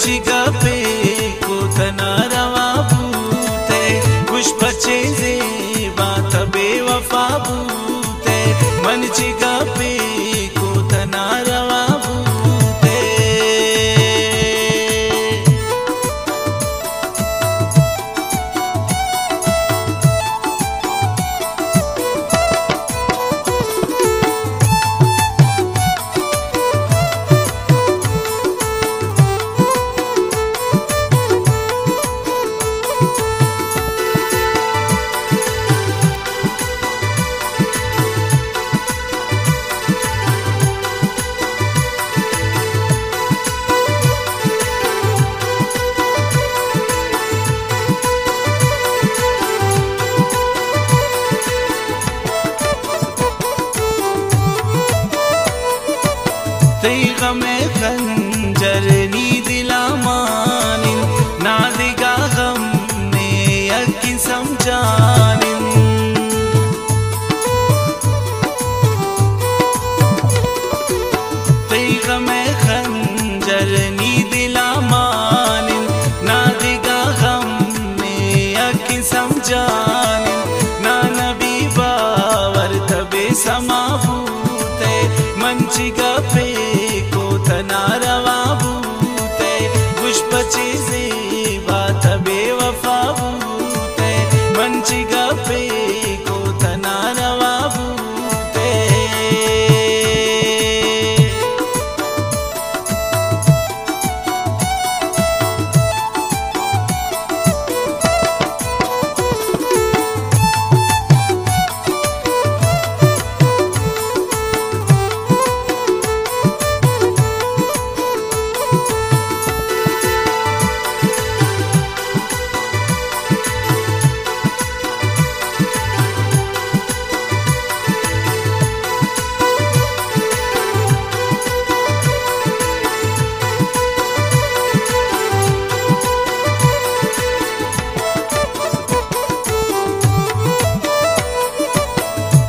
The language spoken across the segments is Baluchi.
چی گپے کو تنا روا بوتے، گوش پچے زیبا تہ بے وفا بوتے، من چی گپے کو تنا روا بوتے۔ تئی غم ءِ خنجر نی دل ءَ مان انت، نادگہ غم نے یکیں سمجھان انت۔ تئی غم ءِ خنجر نی دل ءَ مان انت، نادگہ غم نے یکیں سمجھان انت، نا نبی باور تہ بے سما بوتے، من چی گپے کو تنا روا بوتے، گوش پچے زیبا تہ بے وفا بوتے، من چی گپے کو تنا روا بوتے۔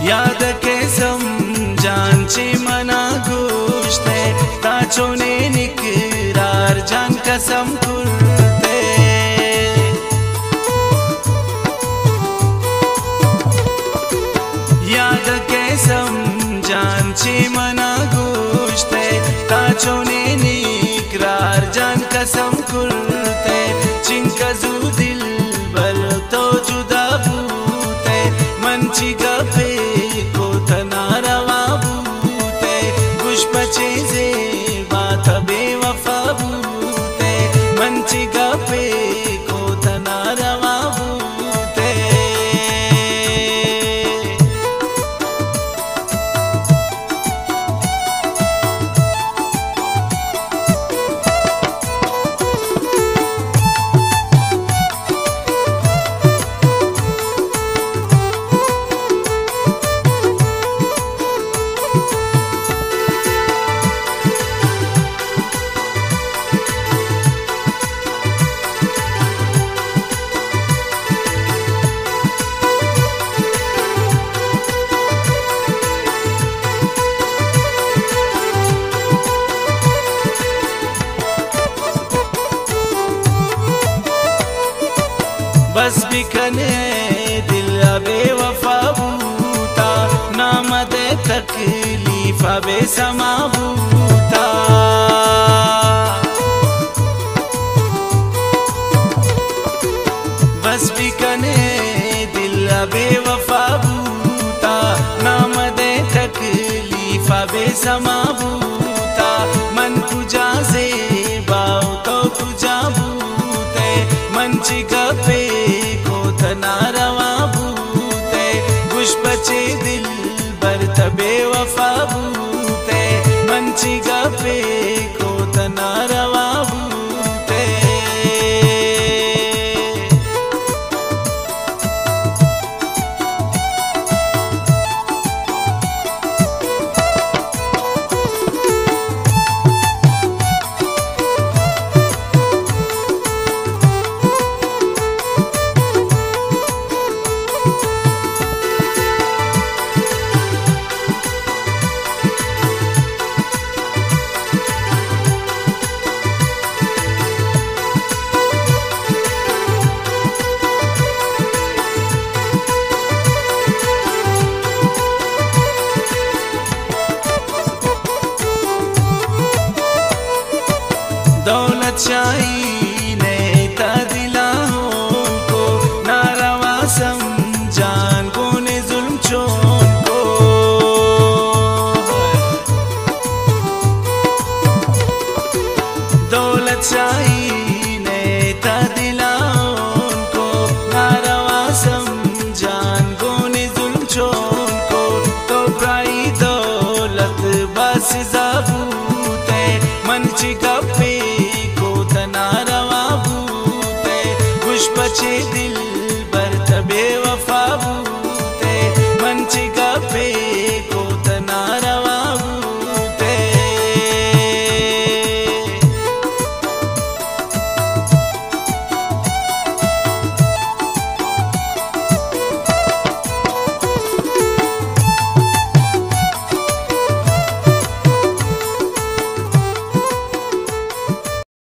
یاد کئے سمجھان چے منا گوشتے، تا چونیں اقرار جان قسم کرتے۔ یاد کئے سمجھان چے منا گوشتے، تا چونیں اقرار جان قسم کرتے۔ چنکا زو دلبر تو جدا بوتے، من چی گپے کو تنا روا بوتے، گوش پچے زیبا تہ بے وفا بوتے، من چی گپے کو تنا روا بوتے۔ بس بکن اے دل ءَ بے وفا بوتا، نام دے تکلیف ءَ بے سما بوتا۔ بس بکن اے دل ءَ بے وفا بوتا، نام دے تکلیف ءَ بے سما بوتا۔ من کجا زیبا و تو کجا بوتے، من چی گپے کو تنا روا بوتے، گوش پچے دلبر تہ بے وفا بوتے، من چی گپے کو تنا روا بوتے۔ شاہی نے تا دلاں ہون کو، ناروا سمجھان گونے ظلم چون کو۔ دولت شاہی نے تا دلاں ہون کو، ناروا سمجھان گونے ظلم چون کو۔ تو برائی دولت بس زبوتے، من چی گپے کو تنا روا بوتے، گوش بچے دل بر تبے وفا بوتے، من چی